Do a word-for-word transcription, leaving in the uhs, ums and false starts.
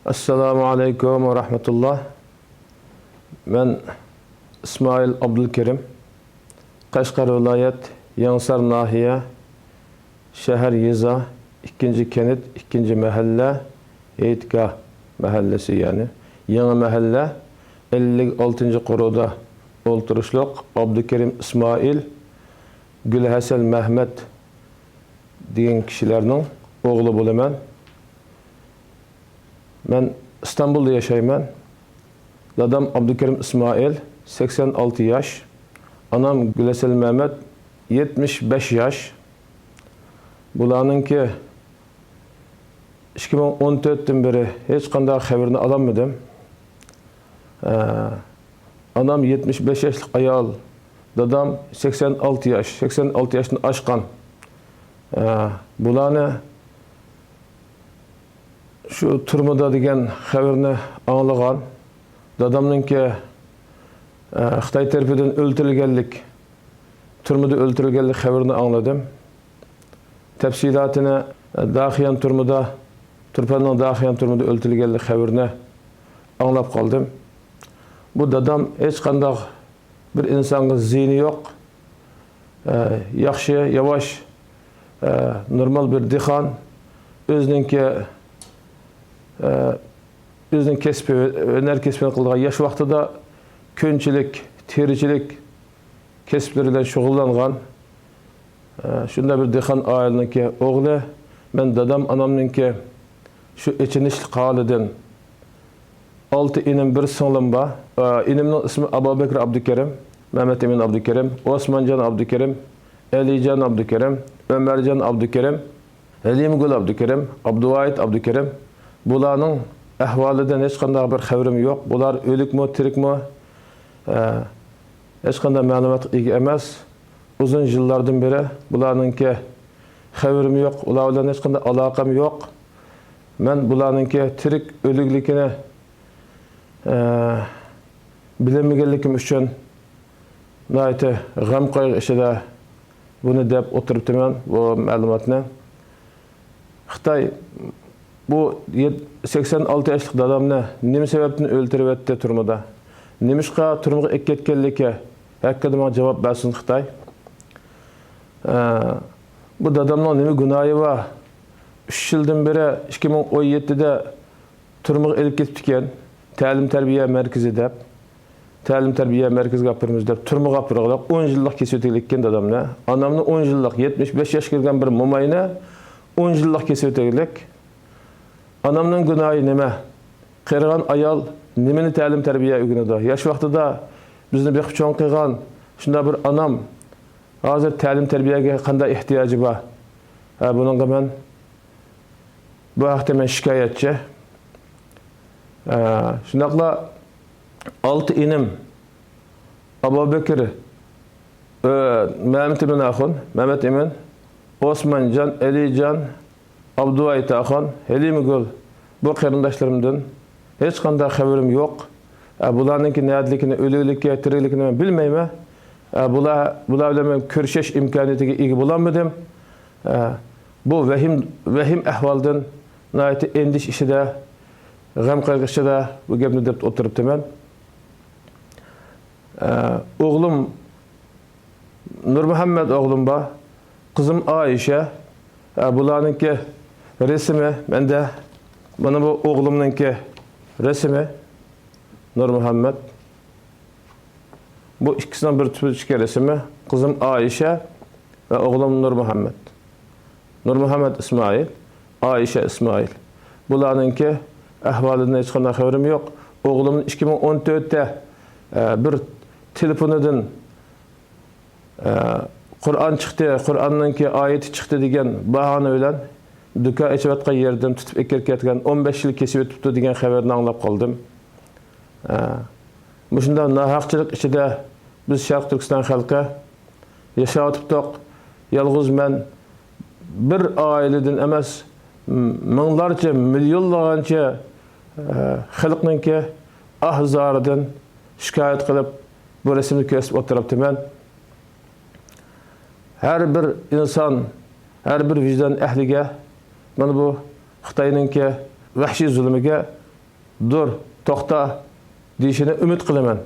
ئەسسالامۇ ئەلەيكۇم ۋە رەھمەتۇللا. مەن ئىسمائىل ئابدۇلكېرىم. قەشقەر ۋىلايەت يېڭىسار ناھىيە شەھەر يېزا ئىككىنچى كەنت ئىككىنچى مەھەللە ھېيتگاھ مەھەللىسى، يەنى يېڭى مەھەللە ئەللىك ئالتىنچى قورۇدا ئولتۇرۇشلۇق ئابدۇكېرىم ئىسمائىل، گۈلھەسەن مەھمەت دېگەن كىشىلەرنىڭ ئوغلى بولىمەن. مەن ئىستانبۇلدا ياشايمەن. دادام ئابدۇكېرىم ئىسمائىل، سەكسەن ئالتە ياش. ئانام گۈلھەسەن مەمەت، يەتمىش بەش ياش. بۇلارنىڭكى ئىككى مىڭ ئون تۆتتىن بېرى ھېچقانداق خەۋىرىنى ئالالمىدىم. ئە، ئانام يەتمىش بەش ياشلىق ئايال، دادام سەكسەن ئالتە ياش، سەكسەن ئالتە ياشتىن ئاشقان. ئە، بۇلارنى شۇ تۈرمىدە دېگەن خەۋىرنى ئاڭلىغان. دادامنىڭكى، ئە، خىتاي تەرىپىدىن ئۆلتۈرۈلگەنلىك، تۈرمىدە ئۆلتۈرۈلگەنلىك خەۋىرىنى ئاڭلىدىم. تەپسىلاتىنى، ئە، داخىيان تۈرمىدە، تۇرپاننىڭ داخىيان تۈرمىدە ئۆلتۈرۈلگەنلىك خەۋىرىنى ئاڭلاپ قالدىم. بۇ دادام ھېچقانداق بىر ئىنسانغا زىيىنى يوق. ئە، ياخشى، ياۋاش، ئە، نورمال بىر دېھقان. ئۆزىنىڭكى، ئە، ئۆزىنىڭ كەسپى، ھۈنەر كەسپىنى قىلىدىغان ياش ۋاقتىدا كۆنچىلىك، تېرىچىلىك كەسىپلىرى بىلەن شۇغۇللانغان. ئە، شۇنداق بىر دېھقان ئائىلىنىڭكى ئوغلى. مەن دادام، ئانامنىڭكى شۇ ئېچىنىشلىق ھالىدىن، ئالتە ئىنىم، بىر سىڭلىم بار. ئە، ئىنىمنىڭ ئىسمى ئابابەكرى ئابدۇكېرىم، مەمەتئىمىن ئابدۇكېرىم، ئوسمانجان ئابدۇكېرىم، ئەلىجان ئابدۇكېرىم، ئۆمەرجان ئابدۇكېرىم، ھەلىمىگۈل ئابدۇكېرىم، ئابدۇۋاھىت ئابدۇكېرىم. بۇلارنىڭ ئەھۋالىدىن ھېچقانداق بىر خەۋىرىم يوق. بۇلار ئۆلۈكمۇ، تىرىكمۇ، ئە، ھېچقانداق مەلۇماتقا ئىگە ئەمەس. ئۇزۇن يىللاردىن بېرى بۇلارنىڭكى خەۋىرىم يوق، ئۇلار بىلەن ھېچقانداق ئالاقەم يوق. مەن بۇلارنىڭكى تىرىك ئۆلۈكلۈكىنى، ئە، بىلەلمىگەنلىكىم ئۈچۈن ناھايىتى غەم-قايغۇ ئىچىدە بۇنى دەپ ئولتۇرۇپتىمەن، بۇ مەلۇماتنى. خىتاي بۇ يەت-، سەكسەن ئالتە ياشلىق دادامنى نېمە سەۋەبتىن ئۆلتۈرۈۋەتتى تۈرمىدە؟ نېمىشقا تۈرمىگە ئەكەتكەنلىكى ھەققىدە ماڭا جاۋاب بەرسۇن خىتاي. ئە، بۇ دادامنىڭ نېمە گۇناھى بار؟ ئۈچ يىلدىن بېرى، ئىككى مىڭ ئون يەتتىدە تۈرمىگە ئېلىپ كېتىپتىكەن، تەلىم-تەربىيە مەركىزى دەپ. تەلىم-تەربىيە مەركىزىگە ئاپىرىمىز دەپ تۈرمىگە ئاپىرغىلىق، ئون يىللىق كېسىۋېتىگىلىككەن دادامنى. ئانامنى ئون يىللىق، يەتمىش بەش ياشقا كىرگەن بىر موماينى ئون يىللىق كېسىۋېتىگىلىك. ئانامنىڭ گۇناھى نېمە؟ قېرىغان ئايال نېمىنى تەلىم-تەربىيە ئۆگىنىدۇ؟ ياش ۋاقتىدا بىزنى بېقىپ چوڭ قىلغان شۇنداق بىر ئانام ھازىر تەلىم-تەربىيەگە قانداق ئېھتىياجى بار؟ ھە، بۇنىڭغا مەن، بۇ ھەقتە مەن شىكايەتچى. ھە، شۇنداقلا ئالتە ئىنىم، ئابۇبەكىر، ئە، مەمەتئىمىن ئاخۇن، مەمەتئىمىن، ئوسمانجان، ئەلىجان، ئابدۇۋايىت ئاخۇن، ھېلىمگۈل، بۇ قېرىنداشلىرىمدىن ھېچقانداق خەۋىرىم يوق. ئە، بۇلارنىڭكى نەدىلىكىنى، ئۆلۈكلۈكى، تىرىكلىكىنى مەن بىلمەيمەن. ئە، بۇلار، بۇلار بىلەن مەن كۆرۈشۈش ئىمكانىيىتىگە ئىگە بولالمىدىم. ئە، بۇ ۋەھىم، ۋەھىم ئەھۋالدىن ناھايىتى ئەندىشە ئىچىدە، غەم-قايغۇ ئىچىدە بۇ گەپنى دەپ ئولتۇرۇپتىمەن. ئە، ئوغلۇم نۇرمۇھەممەت ئوغلۇم بار، قىزىم ئائىشە. ئە، بۇلارنىڭكى رەسىمى مەندە. مانا بۇ ئوغلۇمنىڭكى رەسىمى، نۇرمۇھەممەت. بۇ ئىككىسىنىڭ بىر تۈپتىكى رەسىمى، قىزىم ئائىشە ۋە ئوغلۇم نۇرمۇھەممەت. نۇرمۇھەممەت ئىسمائىل، ئائىشە ئىسمائىل. بۇلارنىڭكى ئەھۋالىدىن ھېچقانداق خەۋىرىم يوق. ئوغلۇمنى ئىككى مىڭ ئون تۆتتە، ئە، بىر تېلېفونىدىن، ئە، قۇرئان چىقتى، قۇرئاننىڭكى ئايىتى چىقتى دېگەن باھانە بىلەن دۇكان ئېچىۋاتقان يېرىدىن تۇتۇپ ئەكىرىپ كەتكەن، ئون بەش يىل كېسىۋېتىپتۇ دېگەن خەۋەرنى ئاڭلاپ قالدىم. ئە، مۇشۇنداق ناھەقچىلىك ئىچىدە بىز شەرقىي تۈركىستان خەلقى ياشاۋاتىپتۇق. يالغۇز مەن، بىر ئائىلىدىن ئەمەس، م-، مىڭلارچە، مىليونلىغانچە، ئە، خەلقنىڭكى ئاھ-زارىدىن شىكايەت قىلىپ، بۇ رەسىمنى كۆرسىتىپ ئولتۇرۇپتىمەن. ھەر بىر ئىنسان، ھەر بىر ۋىجدان ئەھلىگە مانا بۇ خىتاينىڭكى ۋەھشىي زۇلۇمىگە دۇر، توختا دېيىشىنى ئۈمىد قىلىمەن.